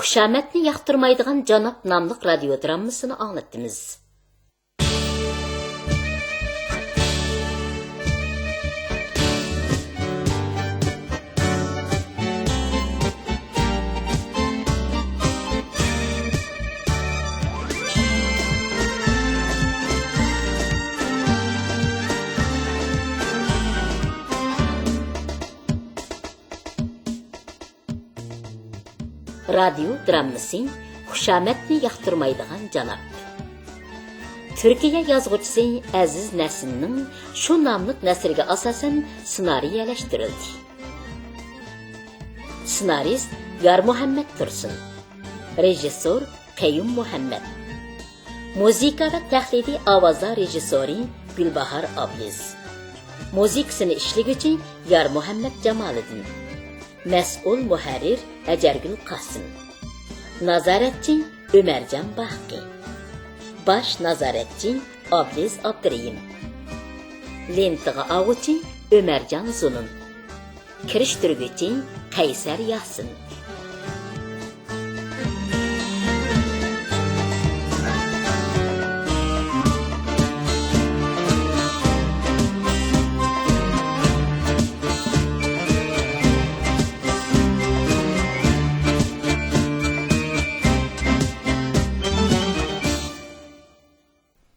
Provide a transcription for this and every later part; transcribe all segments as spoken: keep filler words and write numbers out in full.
خۇشامەتنى ياقتۇرمايدىغان جاناب ناملىق رادىيو دراممىسىنى ئاڭلىتىمىز. رادىيو دراممىسى خۇشامەتنى ياقتۇرمايدىغان جاناب. تۈركىيە يازغۇچىسى ئەزىز نەسىننىڭ شۇ ناملىق نەسرىگە ئاساسەن سېنارىيەلەشتۈرۈلدى. سېنارىست يارمۇھەممەت تۇرسۇن. رېژىسسور قەييۇم مۇھەممەت. مۇزىكا ۋە تەقلىدىي ئاۋازلار رېژىسسورى گۈلباھار ئابلىز. مۇزىكىسىنى ئىشلىگۈچى يارمۇھەممەت جامالىدىن. مەسئۇل مۇھەررىر ھەجەرگۈل قاسىم. نازارەتچى ئۆمەرجان باقى. باش نازارەتچى ئابلىز ئابدۇرېھىم. لېنتىغا ئاۋۇچى ئۆمەرجان زۇنۇن. كىرىشتۈرگۈچى قەيسەر ياسىن.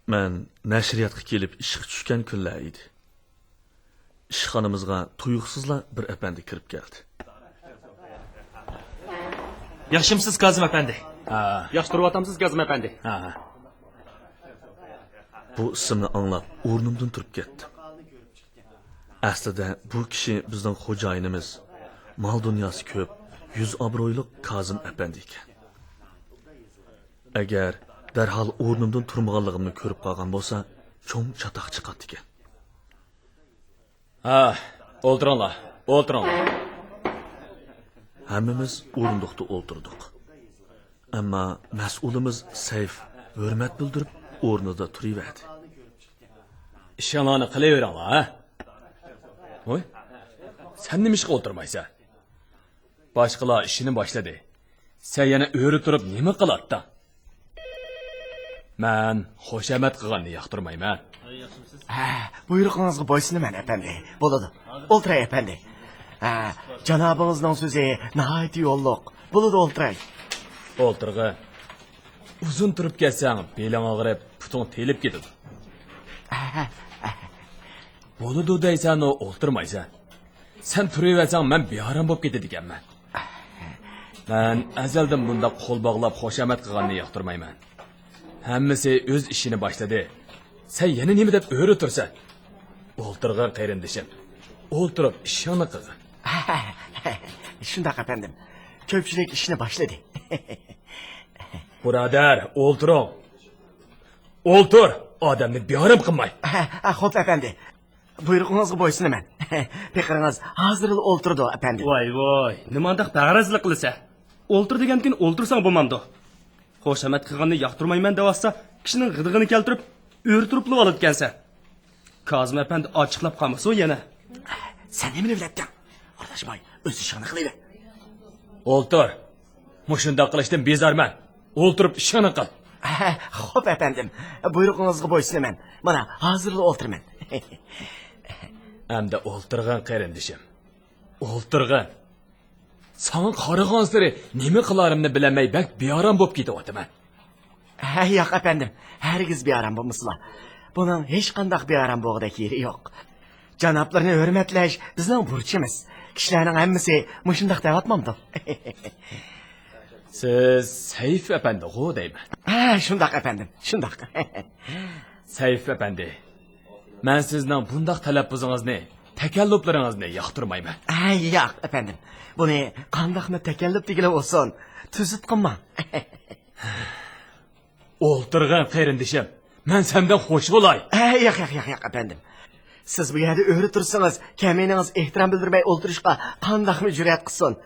مەن نەشرىياتقا كېلىپ ئىشقا چۈشكەن كۈنلەر ئىدى. ئىشخانىمىزغا تۇيۇقسىزلا بىر ئەپەندى كىرىپ كەلدى. ياخشىمسىز، كازىم ئەپەندى؟ ھە. ياخشى تۇرۇۋاتامسىز، كازىم ئەپەندى؟ ھە. بۇ ئىسىمنى ئاڭلاپ، ئورنۇمدىن تۇرۇپ كەتتىم. ئەسلىدە بۇ كىشى بىزنىڭ خوجايىنىمىز، مال-دۇنياسى كۆپ، يۈز ئابرۇيلۇق كازىم ئەپەندى ئىكەن. ئەگەر دەرھال ئورنۇمدىن تۇرمىغانلىقىمنى كۆرۈپ قالغان بولسا، چوڭ چاتاق چىقاتتىكەن. ھە، ئولتۇرۇڭلار، ئولتۇرۇڭلار. ھەممىمىز ئورۇندۇقتا ئولتۇردۇق. ئەمما مەسئۇلىمىز سەيف ھۆرمەت بىلدۈرۈپ ئورنىدا تۇرۇۋەردى. ئىشىڭلارنى قىلىۋېرىڭلار، ھە؟ ۋوي، سەن نېمىشقا ئولتۇرمايسەن؟ باشقىلار ئىشىنى باشلىدى. سەن يەنە ئۆرە تۇرۇپ نېمە قىلاتتىڭ؟ مەن خۇشامەت قىلغاننى ياقتۇرمايمەن. ھە، بۇيرۇقىڭىزغا بويسۇنىمەن، ئەپەندى. بولىدۇ. ئولتۇراي، ئەپەندى. ھە، جانابىڭىزنىڭ سۆزى ناھايىتى يوللۇق. بولىدۇ، ئولتۇراي. ئولتۇرغىن. ئۇزۇن تۇرۇپ كەتسەڭ، بېلىڭ ئاغرىپ، پۇتۇڭ تېلىپ كېتىدۇ. ھە، ھە، ھە. بولىدۇ دەيسەنۇ، ئولتۇرمايسەن. سەن تۇرۇۋەرسەڭ، مەن بىئارام بولۇپ كېتىدىكەنمەن. مەن ئەزەلدىن بۇنداق قول باغلاپ خۇشامەت قىلغاننى ياقتۇرمايمەن. ھەممىسى ئۆز ئىشىنى باشلىدى. سەن يەنە نېمە دەپ ئۆرە تۇرىسەن؟ ئولتۇرغىن، قېرىندىشىم. ئولتۇرۇپ ئىشىڭنى قىلغىن. شۇنداق، ئەپەندىم. كۆپچىلىك ئىشنى باشلىدى. بۇرادەر، ئولتۇرۇڭ. ئولتۇر، ئادەمنى بىئارام قىلماي. ھە، ھە، خوپ، ئەپەندى. بۇيرۇقىڭىزغا بويسۇنىمەن. پېقىرىڭىز ھازىرلا ئولتۇرىدۇ، ئەپەندى. ۋاي، ۋاي، نېمانداق بەغەرەزلىك قىلىسەن؟ ئولتۇر دېگەنكىن ئولتۇرساڭ بولمامدۇ؟ خۇشامەت قىلغاننى ياقتۇرمايمەن دەۋاتسا، كىشىنىڭ غىدىقىنى كەلتۈرۈپ، ئۆرە تۇرۇپلا ئالىدىكەنسەن. كازىم ئەپەندى ئاچچىقلاپ قالمىسۇن يەنە. سەن نېمىنى بىلەتتىڭ؟ ئارىلاشماي، ئۆز ئىشىڭنى قىلىۋەر. ئولتۇر. مۇشۇنداق قىلىشتىن بىزارمەن. ئولتۇرۇپ ئىشىڭنى قىل. خوپ، ئەپەندىم. بۇيرۇقىڭىزغا بويسۇنىمەن. مانا، ھازىرلا ئولتۇرىمەن. ئەمدى ئولتۇرغىن، قېرىندىشىم. ئولتۇرغىن. ساڭا قارىغانسېرى نېمە قىلارىمنى بىلەلمەي بەك بىئارام بولۇپ كېتىۋاتىمەن. ھە، ياق، ئەپەندىم. ھەرگىز بىئارام بولمىسىلا. بۇنىڭ ھېچقانداق بىئارام بولغۇدەك يېرى يوق. جانابلىرىنى ھۆرمەتلەش بىزنىڭ بۇرچىمىز. كىشىلەرنىڭ ھەممىسى مۇشۇنداق دەۋاتمامدۇ؟ سىز سەيف ئەپەندىغۇ دەيمەن. ھە، شۇنداق، ئەپەندىم، شۇنداق. سەيف ئەپەندى، مەن سىزنىڭ بۇنداق تەلەپپۇزىڭىزنى، تەكەللۇپلىرىڭىزنى ياقتۇرمايمەن. ھە، ياق، ئەپەندىم. بۇنى قانداقمۇ تەكەللۇپ دېگىلى بولسۇن، تۈزۈت قىلماڭ. ئولتۇرغىن، قېرىندىشىم. مەن سەندىن خوش بولاي. ھە، ياق، ياق، ياق، ياق، ئەپەندىم. سىز بۇ يەردە ئۆرە تۇرسىڭىز، كەمىنىڭىز ئېھتىرام بىلدۈرمەي ئولتۇرۇشقا قانداقمۇ جۈرئەت قىلسۇن؟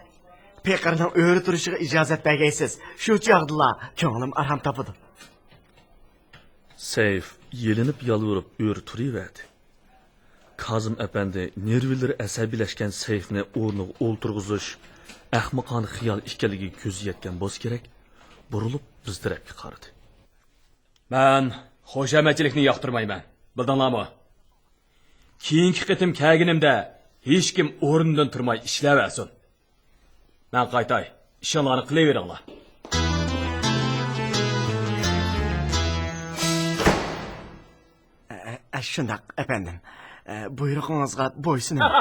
پېقىرنىڭ ئۆرە تۇرۇشىغا ئىجازەت بەرگەيسىز. شۇ چاغدىلا كۆڭلۈم ئارام تاپىدۇ. سەيف يېلىنىپ يالۋۇرۇپ ئۆرە تۇرۇۋەردى. كازىم ئەپەندى نېرۋىلىرى ئەسەبىيلەشكەن سەيفنى ئورنىغا ئولتۇرغۇزۇش، ئەخمىقانە خىيال ئىكەنلىكىگە كۆزى يەتكەن بولسا كېرەك، بۇرۇلۇپ بىز تەرەپكە قارىدى. مەن خۇشامەتچىلىكنى ياقتۇرمايمەن، بىلدىڭلارمۇ؟ كېيىنكى قېتىم كەلگىنىمدە ھېچكىم ئورنىدىن تۇرماي ئىشلەۋەرسۇن. مەن قايتاي، ئىشىڭلارنى قىلىۋېرىڭلار. ئە، ئە، شۇنداق، ئەپەندىم. ئە، بۇيرۇقىڭىزغا بويسۇنىمەن.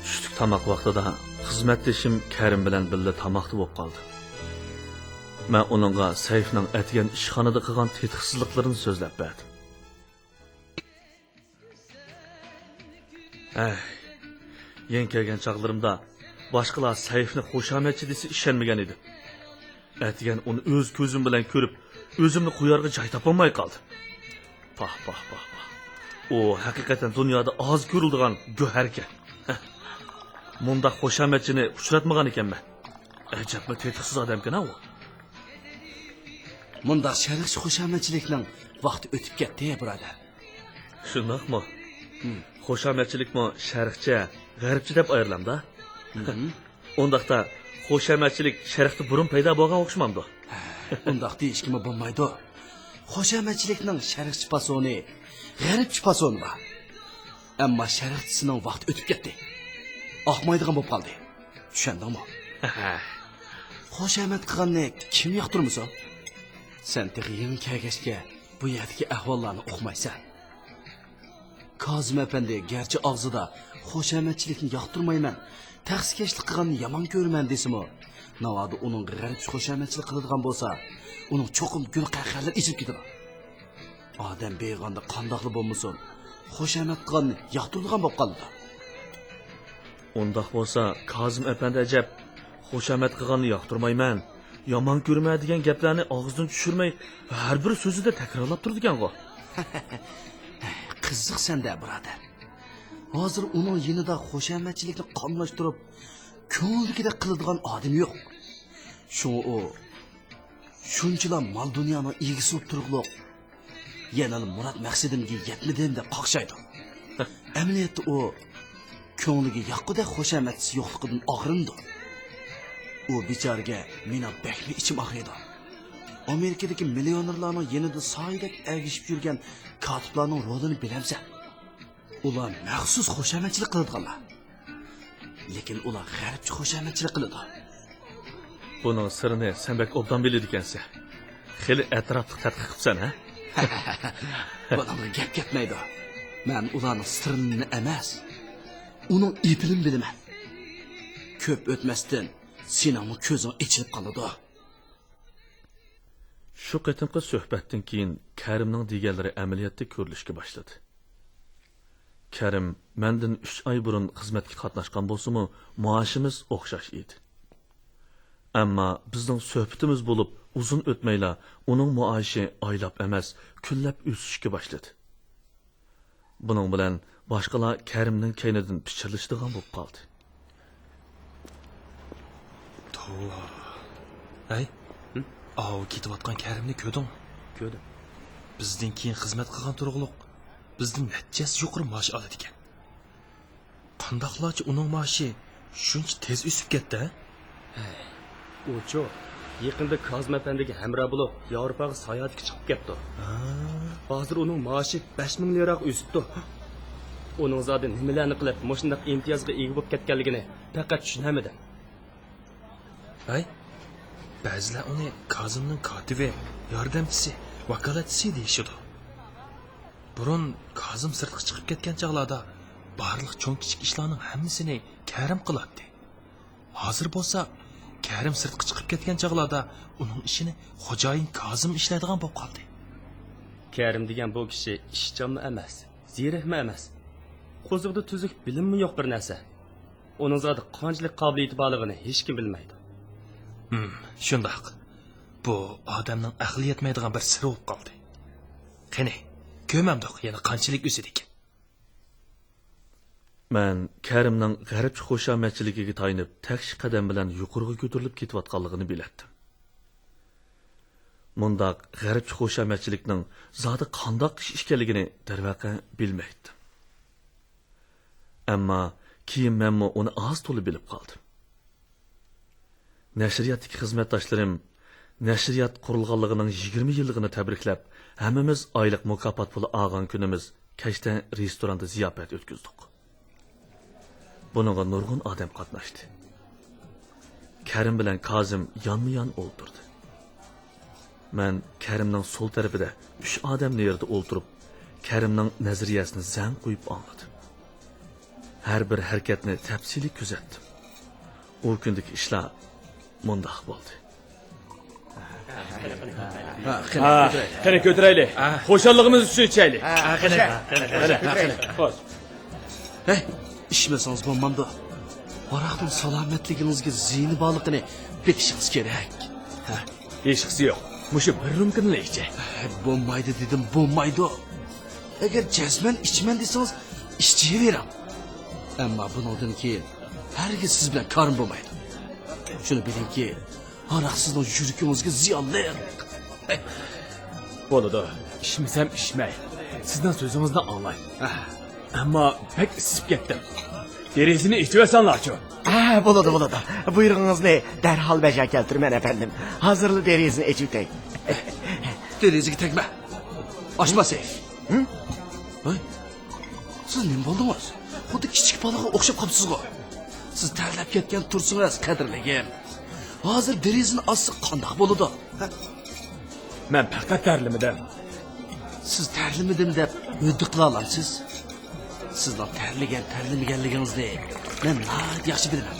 چۈشلۈك تاماق ۋاقتىدا خىزمەتدىشىم كەرىم بىلەن بىللە تاماقتا بولۇپ قالدى. مەن ئۇنىڭغا سەيفنىڭ ئەتىگەن ئىشخانىدا قىلغان تېتىقسىزلىقلىرىنى سۆزلەپ بەردىم. ئەي، يېڭى كەلگەن چاغلىرىمدا باشقىلار سەيفنى خۇشامەتچى دېسە ئىشەنمىگەن ئىدىم. ئەتىگەن ئۇنى ئۆز كۆزۈم بىلەن كۆرۈپ، ئۆزۈمنى قويارغا جاي تاپالماي قالدىم. پاھ، پاھ، پاھ، پاھ. ئۇ ھەقىقەتەن دۇنيادا ئاز كۆرۈلىدىغان گۆھەركەن. مۇنداق خۇشامەتچىنى ئۇچراتمىغان ئىكەنمەن. ئەجەبمۇ تېتىقسىز ئادەمكەن-ھە ئۇ. مۇنداق شەرقچە خۇشامەتچىلىكنىڭ ۋاقتى ئۆتۈپ كەتتى، بۇرادەر. شۇنداقمۇ؟ ھىم. خۇشامەتچىلىكمۇ شەرقچە، غەربچە دەپ ئايرىلامدا؟ ھىم. ئۇنداقتا خۇشامەتچىلىك شەرقتە بۇرۇن پەيدا بولغان ئوخشىمامدۇ؟ ئۇنداق دېيىشكىمۇ بولمايدۇ. خۇشامەتچىلىكنىڭ شەرقچە پاسونى، غەربچە پاسونى بار. ئەمما شەرقچىسىنىڭ ۋاقتى ئۆتۈپ كەتتى. ئاقمايدىغان بولۇپ قالدى. چۈشەندىڭمۇ؟ خۇشامەت قىلغاننى كىم ياقتۇرمىسۇن؟ سەن تېخى يېڭى كەلگەچكە بۇ يەردىكى ئەھۋاللارنى ئۇقمايسەن. كازىم ئەپەندى گەرچە ئاغزىدا خۇشامەتچىلىكنى ياقتۇرمايمەن، تەخسىكەشلىك قىلغاننى يامان كۆرىمەن دېسىمۇ، ناۋادا ئۇنىڭغا غەربچە خۇشامەتچىلىك قىلىدىغان بولسا، ئۇنىڭ چوقۇم گۈل قەھقەھەلەر ئېچىلىپ كېتىدۇ. ئادەم بېيىغاندا قانداقلا بولمىسۇن، خۇشامەت قىلغاننى ياقتۇرىدىغان بولۇپ قالىدۇ. ئۇنداق بولسا، كازىم ئەپەندى ئەجەب، خۇشامەت قىلغاننى ياقتۇرمايمەن، يامان كۆرىمەن دېگەن گەپلەرنى ئاغزىدىن چۈشۈرمەي، ھەر بىر سۆزىدە تەكرارلاپ تۇرىدىكەنغۇ. قىزىق سەندە، بۇرادەر. ھازىر ئۇنىڭ يېنىدا خۇشامەتچىلىكنى قاملاشتۇرۇپ، كۆڭلىدىكىدەك قىلىدىغان ئادىمى يوق. شۇڭا ئۇ شۇنچىلا مال-دۇنيانىڭ ئىگىسى بولۇپ تۇرۇقلۇق، يەنىلا مۇراد-مەقسىتىمگە يەتمىدىم دەپ قاقشايدۇ. ئەمەلىيەتتە ئۇ كۆڭلىگە ياققۇدەك خۇشامەتچىسى يوقلۇقىدىن ئاغرىنىدۇ. ئۇ بىچارىگە مېنىڭ بەكمۇ ئىچىم ئاغرىيدۇ. ئامېرىكىدىكى مىليونېرلارنىڭ يېنىدا سايىدەك ئەگىشىپ يۈرگەن كاتىپلارنىڭ رولىنى بىلەمسەن؟ ئۇلار مەخسۇس خۇشامەتچىلىك قىلىدىغانلار. لېكىن ئۇلار غەربچە خۇشامەتچىلىك قىلىدۇ. بۇنىڭ سىرىنى سەن بەك ئوبدان بىلىدىكەنسەن. خېلى ئەتراپلىق تەتقىق قىپسەن، ھە؟ بۇنىڭغا گەپ كەتمەيدۇ. مەن ئۇلارنىڭ سىرىنى ئەمەس، ئۇنىڭ ئېپىلىنى بىلىمەن. كۆپ ئۆتمەستىن سېنىڭمۇ كۆزۈڭ ئېچىلىپ قالىدۇ. شۇ قېتىمقى سۆھبەتتىن كېيىن كەرىمنىڭ دېگەنلىرى ئەمەلىيەتتە كۆرۈلۈشكە باشلىدى. كەرىم مەندىن ئۈچ ئاي بۇرۇن خىزمەتكە قاتناشقان بولسىمۇ، مائاشىمىز ئوخشاش ئىدى. ئەمما بىزنىڭ سۆھبىتىمىز بولۇپ ئۇزۇن ئۆتمەيلا ئۇنىڭ مائاشى ئايلاپ ئەمەس، كۈنلەپ ئۆسۈشكە باشلىدى. بۇنىڭ بىلەن باشقىلار كەرىمنىڭ كەينىدىن پىچىرلىشىدىغان بولۇپ قالدى. توۋا. ھەي، ھىم؟ ئاۋۇ كېتىۋاتقان كەرىمنى كۆردۈڭمۇ؟ كۆردۈم. بىزدىن كېيىن خىزمەت قىلغان تۇرۇقلۇق، بىزدىن نەچچە ھەسسە يۇقىرى مائاش ئالىدىكەن. قانداقلارچە ئۇنىڭ مائاشى شۇنچە تېز ئۆسۈپ كەتتى، ھە؟ ھەي، ئۇچۇ يېقىندا كازىم ئەپەندىگە ھەمراھ بولۇپ، ياۋروپاغا ساياھەتكە چىقىپ كەپتۇ. ھا. ھازىر ئۇنىڭ مائاشى بەش مىڭ لىراغا ئۆسۈپتۇ. ئۇنىڭ زادى نېمىلەرنى قىلىپ، مۇشۇنداق ئىمتىيازغا ئىگە بولۇپ كەتكەنلىكىنى پەقەت چۈشىنەلمىدىم. ھەي، بەزىلەر ئۇنى كازىمنىڭ كاتىپى، ياردەمچىسى، ۋاكالەتچىسى دېيىشىدۇ. بۇرۇن كازىم سىرتقا چىقىپ كەتكەن چاغلاردا بارلىق چوڭ-كىچىك ئىشلارنىڭ ھەممىسىنى كەرىم قىلاتتى. ھازىر بولسا كەرىم سىرتقا چىقىپ كەتكەن چاغلاردا ئۇنىڭ ئىشىنى خوجايىن كازىم ئىشلەيدىغان بولۇپ قالدى. كەرىم دېگەن بۇ كىشى ئىشچانمۇ ئەمەس، زېرەكمۇ ئەمەس. قوزۇقىدا تۈزۈك بىلىممۇ يوق بىر نەرسە. ئۇنىڭ زادى قانچىلىك قابىلىيىتى بارلىقىنى ھېچكىم بىلمەيدۇ. ھىم، شۇنداق. بۇ ئادەمنىڭ ئەقلى يەتمەيدىغان بىر سىرى بولۇپ قالدى. قېنى، كۆرمەمدۇق يەنە قانچىلىك ئۆسىدىكىن. مەن كەرىمنىڭ غەربچە خۇشامەتچىلىكىگە تايىنىپ، تەكشى قەدەم بىلەن يۇقىرىغا كۆتۈرۈلۈپ كېتىۋاتقانلىقىنى بىلەتتىم. مۇنداق غەربچە خۇشامەتچىلىكنىڭ زادى قانداق ئىش ئىكەنلىكىنى، دەرۋەقە، بىلمەيتتىم. ئەمما كېيىن مەنمۇ ئۇنى ئاز-تولا بىلىپ قالدىم. نەشرىياتتىكى خىزمەتداشلىرىم نەشرىيات قۇرۇلغانلىقىنىڭ يىگىرمە يىللىقىنى تەبرىكلەپ، ھەممىمىز ئايلىق مۇكاپات پۇلى ئالغان كۈنىمىز كەچتە رېستوراندا زىياپەت ئۆتكۈزدۇق. بۇنىڭغا نۇرغۇن ئادەم قاتناشتى. كەرىم بىلەن كازىم يانمۇ-يان ئولتۇردى. مەن كەرىمنىڭ سول تەرىپىدە ئۈچ ئادەم نېرىدا ئولتۇرۇپ، كەرىمنىڭ نەزەرىيەسىنى زەڭ قويۇپ ئاڭلىدىم. ھەر بىر ھەرىكەتنى تەپسىلىي كۆزەتتىم. ئۇ كۈندىكى ئىشلار مۇنداق بولدى. ھە، قېنى، ھە، كۆتۈرەيلى. قېنى، كۆتۈرەيلى. ھە. خۇشاللىقىمىز ئۈچۈن ئىچەيلى. ھە، قېنى، قېنى، قېنى، قېنى. خوش. ھەي، ئىچمىسىڭىز بولمامدۇ؟ ھاراقنىڭ سالامەتلىكىڭىزگە زىيىنى بارلىقىنى بىلىشىڭىز كېرەك. ھە. ھېچقىسى يوق. مۇشۇ بىر رومكىنىلا ئىچەي. بولمايدۇ دېدىم، بولمايدۇ. ئەگەر جەزمەن ئىچىمەن دېسىڭىز، ئىچىۋېرىڭ. ئەمما بۇنىڭدىن كېيىن ھەرگىز سىز بىلەن كارىم بولمايدۇ. شۇنى بىلىڭكى، ھاراق سىزنىڭ يۈرىكىڭىزگە زىيانلىق. بولىدۇ، ئىچمىسەم ئىچمەي. سىزنىڭ سۆزىڭىزنى ئاڭلاي. ئەمما بەك ئىسسىپ كەتتىم. دېرىزىنى ئېچىۋەرسەڭلارچۇ. ھە، بولىدۇ، بولىدۇ. بۇيرۇقىڭىزنى دەرھال بەجا كەلتۈرىمەن، ئەپەندىم. ھازىرلا دېرىزىنى ئېچىۋېتەي. دېرىزىگە تەگمە. ئاچما، سېيىت. ھە؟ ھەي، سىز نېمە بولدىڭىز؟ خۇددى كىچىك بالىغا ئوخشاپ قاپسىزغۇ. سىز تەرلەپ كەتكەن تۇرسىڭىز، قەدىرلىگىم. ھازىر دېرىزىنى ئاچسا قانداق بولىدۇ؟ ھە؟ مەن پەقەت تەرلىمىدىم. سىز تەرلىمىدىم دەپ ھۆددە قىلالامسىز؟ سىزنىڭ تەرلىگەن، تەرلىمىگەنلىكىڭىزنى مەن ناھايىتى ياخشى بىلىمەن.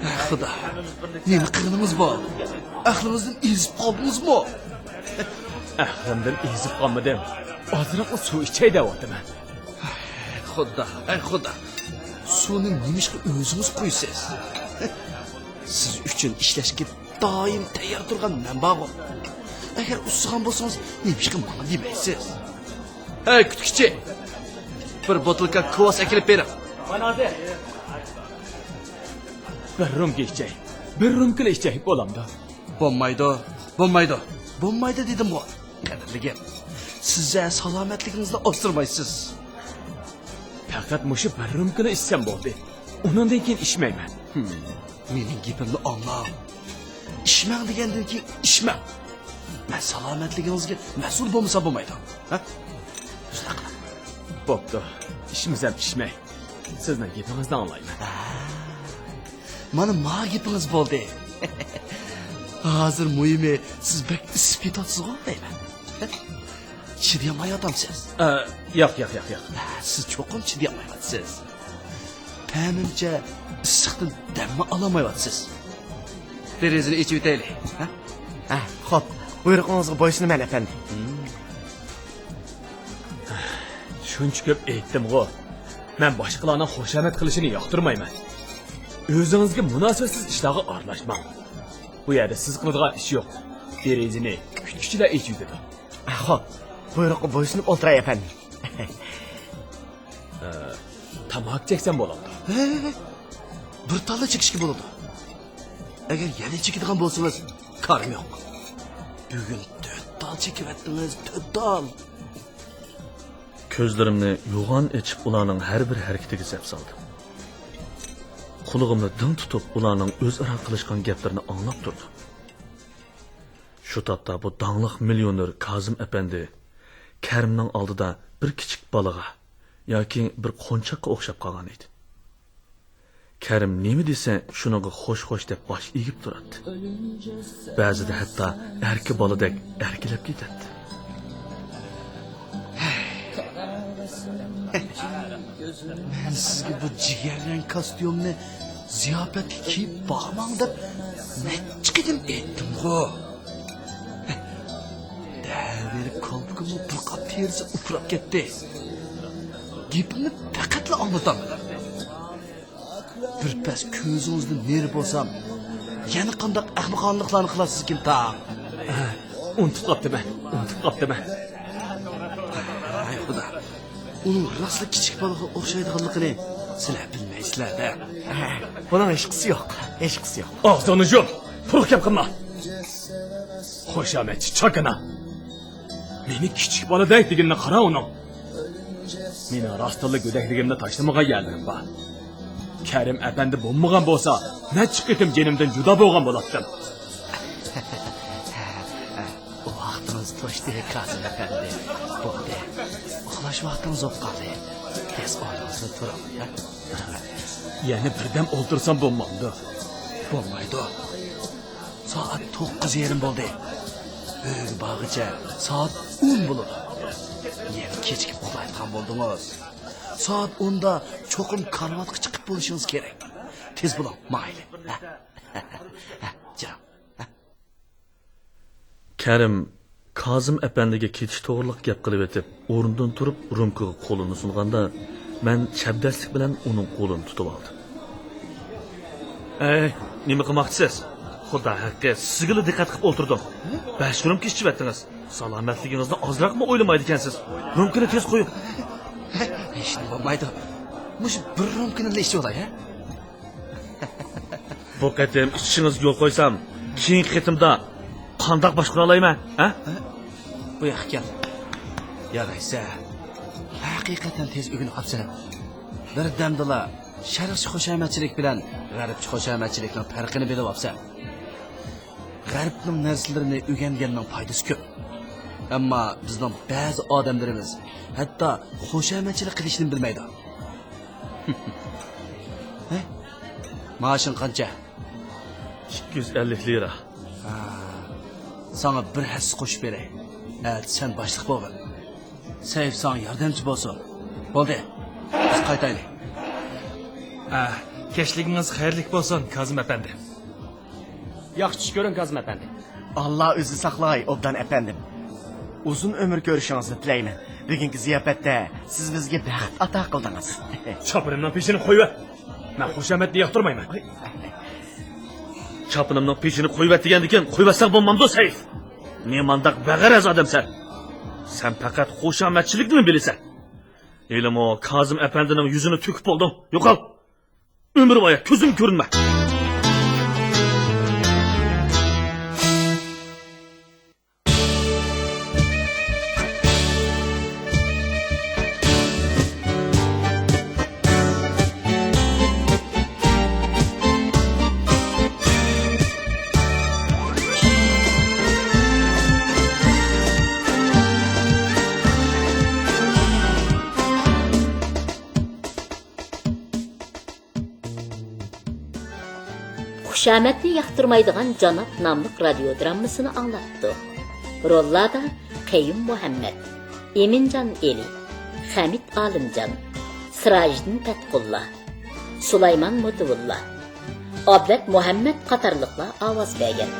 ئەھ، خۇدا، نېمە قىلغىنىڭىز بۇ؟ ئەقلىڭىزدىن ئېزىپ قالدىڭىزمۇ؟ ئەقلىمدىن ئېزىپ قالمىدىم. ئازراقلا سۇ ئىچەي دەۋاتىمەن. ئەھ، خۇدا، ئەي خۇدا. سۇنى نېمىشقا ئۆزىڭىز قۇيىسىز؟ سىز ئۈچۈن ئىشلەشكە دائىم تەييار تۇرغان مەن بارغۇ. ئەگەر ئۇسسىغان بولسىڭىز، نېمىشقا ماڭا دېمەيسىز؟ ھەي، كۈتكۈچى! بىر بوتۇلكا كۋاس ئەكېلىپ بېرىڭ. بىر رومكا ئىچەي. بىر رومكىلا ئىچەي، بولامدۇ؟ بولمايدۇ، بولمايدۇ، بولمايدۇ دېدىمغۇ. قەدىرلىگىم، سىز سالامەتلىكىڭىزنى ئاسرىمايسىز. پەقەت مۇشۇ بىر رومكىنى ئىچسەم بولدى. ئۇنىڭدىن كېيىن ئىچمەيمەن. ھىم، مېنىڭ گېپىمنى ئاڭلاڭ. ئىچمەڭ دېگەندىن كېيىن ئىچمەڭ. مەن سالامەتلىكىڭىزگە مەسئۇل بولمىسام بولمايدۇ. ھە؟ شۇنداق قىلىڭ. بوپتۇ. ئىچمىسەم ئىچمەي. سىزنىڭ گېپىڭىزنى ئاڭلايمەن. ھە. مانا ما گېپىڭىز بولدى. ھازىر مۇھىمى، سىز بەك ئىسسىپ كېتىۋاتىسىزغۇ دەيمەن. چىدىيالمايۋاتامسىز؟ ئە، ياق، ياق، ياق، ياق. ھە، سىز چوقۇم چىدىيالمايۋاتىسىز. مېنىڭچە، ئىسسىقتىن دەممۇ ئالالمايۋاتىسىز. دېرىزىنى ئېچىۋېتەيلى، ھە؟ ھە، خوپ، بۇيرۇقىڭىزغا بويسۇنىمەن، ئەپەندى. شۇنچە كۆپ ئېيتتىمغۇ، مەن باشقىلارنىڭ خۇشامەت قىلىشىنى ياقتۇرمايمەن. ئۆزىڭىزگە مۇناسىۋەتسىز ئىشلارغا ئارىلاشماڭ. بۇ يەردە سىز قىلىدىغان ئىش يوق. دېرىزىنى كۈتكۈچىلەر ئېچىۋېتىدۇ. خوپ، بۇيرۇققا بويسۇنۇپ ئولتۇراي، ئەپەندى. ئە، تاماكا چەكسەم بولامدۇ؟ ھە، بىر تاللا چېكىشكە بولىدۇ. ئەگەر يەنە چېكىدىغان بولسىڭىز، كارىم يوق. بۈگۈن تۆت تال چېكىۋەتتىڭىز، تۆت تال. كۆزلىرىمنى يوغان ئېچىپ، ئۇلارنىڭ ھەر بىر ھەرىكىتىگە زەپ سالدىم. قۇلىقىمنى دىڭ تۇتۇپ، ئۇلارنىڭ ئۆزئارا قىلىشقان گەپلىرىنى ئاڭلاپ تۇردۇم. شۇ تاپتا بۇ داڭلىق مىليونېر كازىم ئەپەندى كەرىمنىڭ ئالدىدا بىر كىچىك بالىغا ياكى بىر قونچاققا ئوخشاپ قالغان ئىدى. كەرىم نېمە دېسە، شۇنىڭغا خوش-خوش دەپ باش ئېگىپ تۇراتتى. بەزىدە ھەتتا ئەركە بالىدەك ئەركىلەپ كېتەتتى. مەن سىزگە بۇ جىگەررەڭ كاستيۇمنى زىياپەتكە كىيىپ بارماڭ دەپ نەچچە قېتىم ئېيتتىمغۇ. دەۋېرىپ كالپۇكۇمنىڭ بىر قاپ تېرىسى ئۇپراپ كەتتى. گېپىمنى پەقەتلا ئاڭلىتالمىدىم. بىر پەس كۆزىڭىزدىن نېرى بولسام، يەنە قانداق ئەخمىقانىلىقلارنى قىلارسىزكىن تاڭ؟ ئۇنتۇپ قاپتىمەن، ئۇنتۇپ قاپتىمەن. ئۇنىڭ راستلا كىچىك بالىغا ئوخشايدىغانلىقىنى سىلەر بىلمەيسىلەر-دە. بۇنىڭ ھېچقىسى يوق، ھېچقىسى يوق. ئاغزىڭنى يۇم، قۇرۇق گەپ قىلما. خۇشامەتچى چاكىنا. مېنى كىچىك بالىدەك دېگىنىنى قارا ئۇنىڭ. مېنىڭ راستتىنلا گۆدەكلىكىمدە تاشلىمىغان يەرلىرىم بار. كەرىم ئەپەندى بولمىغان بولسا، نەچچە قېتىم جېنىمدىن جۇدا بولغان بولاتتىم. ۋاقتىڭىز توشتى، كازىم ئەپەندى. بولدى. ئۇخلاش ۋاقتىڭىز بولۇپ قالدى. تېز ئورنىڭىزدىن تۇرۇڭ، ھە؟ يەنە بىردەم ئولتۇرسام بولمامدۇ؟ بولمايدۇ. سائەت توققۇز يېرىم بولدى. ئۆيگە بارغىچە سائەت ئون بولىدۇ. يەنە كېچىكىپ ئۇخلايدىغان بولدىڭىز. سائەت ئوندا چوقۇم كارىۋاتقا چىقىپ بولۇشىڭىز كېرەك. تېز بولۇڭ، ماڭايلى. ھە، ھە، ھە، جېنىم. كەرىم كازىم ئەپەندىگە كېتىش توغرىلىق گەپ قىلىۋېتىپ، ئورنىدىن تۇرۇپ، رومكىغا قولىنى سۇنغاندا، مەن چەبدەسلىك بىلەن ئۇنىڭ قولىنى تۇتۇۋالدىم. ئەي، نېمە قىلماقچىسىز؟ خۇدا ھەققى، سىزگىلا دىققەت قىلىپ ئولتۇردۇم. بەش رومكا ئىچىۋەتتىڭىز. سالامەتلىكىڭىزنى ئازراقمۇ ئويلىمايدىكەنسىز. رومكىنى تېز قويۇڭ. ھېچنېمە بولمايدۇ. مۇشۇ بىر رومكىنىلا ئىچىۋالاي، ھە؟ بۇ قېتىم ئىچىشىڭىزگە يول قويسام، كېيىنكى قېتىمدا قانداق باشقۇرالايمەن، ھە؟ بۇ ياققا كەل. يارايسە، ھەقىقەتەن تېز ئۆگىنىپ قاپسەن. بىردەمدىلا شەرقچە خۇشامەتچىلىك بىلەن غەربچە خۇشامەتچىلىكنىڭ پەرقىنى بىلىۋاپسەن. غەربنىڭ نەرسىلىرىنى ئۆگەنگەننىڭ پايدىسى كۆپ. ئەمما بىزنىڭ بەزى ئادەملىرىمىز ھەتتا خۇشامەتچىلىك قىلىشنىمۇ بىلمەيدۇ. ھە؟ مائاشىڭ قانچە؟ ئىككى يۈز ئەللىك لىرا. ھا، ساڭا بىر ھەسسە قوشۇپ بېرەي. ئەتە سەن باشلىق بولغىن. سەيىپ ساڭا ياردەمچى بولسۇن. بولدى، بىز قايتايلى. ھە، كەچلىكىڭىز خەيرلىك بولسۇن، كازىم ئەپەندى. ياخشى چۈش كۆرۈڭ، كازىم ئەپەندى. ئاللا ئۆزى ساقلاي، ئوبدان ئەپەندىم. ئۇزۇن ئۆمۈر كۆرۈشىڭىزنى تىلەيمەن. بۈگۈنكى زىياپەتتە سىز بىزگە بەخت ئاتا قىلدىڭىز. چاپىنىمنىڭ پېشىنى قويۇۋەت. مەن خۇشامەتنى ياقتۇرمايمەن. چاپىنىمنىڭ پېشىنى قويۇۋەت دېگەندىكىن، قويۇۋەتسەڭ بولمامدۇ، سەيىپ؟ نېمانداق بەغەرەز ئادەمسەن؟ سەن پەقەت خۇشامەتچىلىكنىلا بىلىسەن. ھېلىمۇ كازىم ئەپەندىنىڭ يۈزىنى تۆكۈپ بولدۇڭ. يوقال! ئۆمۈربايا، كۆزۈمگە كۆرۈنمە! خۇشامەتنى ياقتۇرمايدىغان جاناب ناملىق رادىيو دراممىسىنى ئاڭلاتتۇق. روللاردا قەييۇم مۇھەممەت، ئىمىنجان ئېلى، خەمىت ئالىمجان، سىراجىدىن پەتقۇللا، سۇلايمان مۇتىۋۇللا، ئابلەت مۇھەممەت قاتارلىقلار ئاۋاز بەرگەن.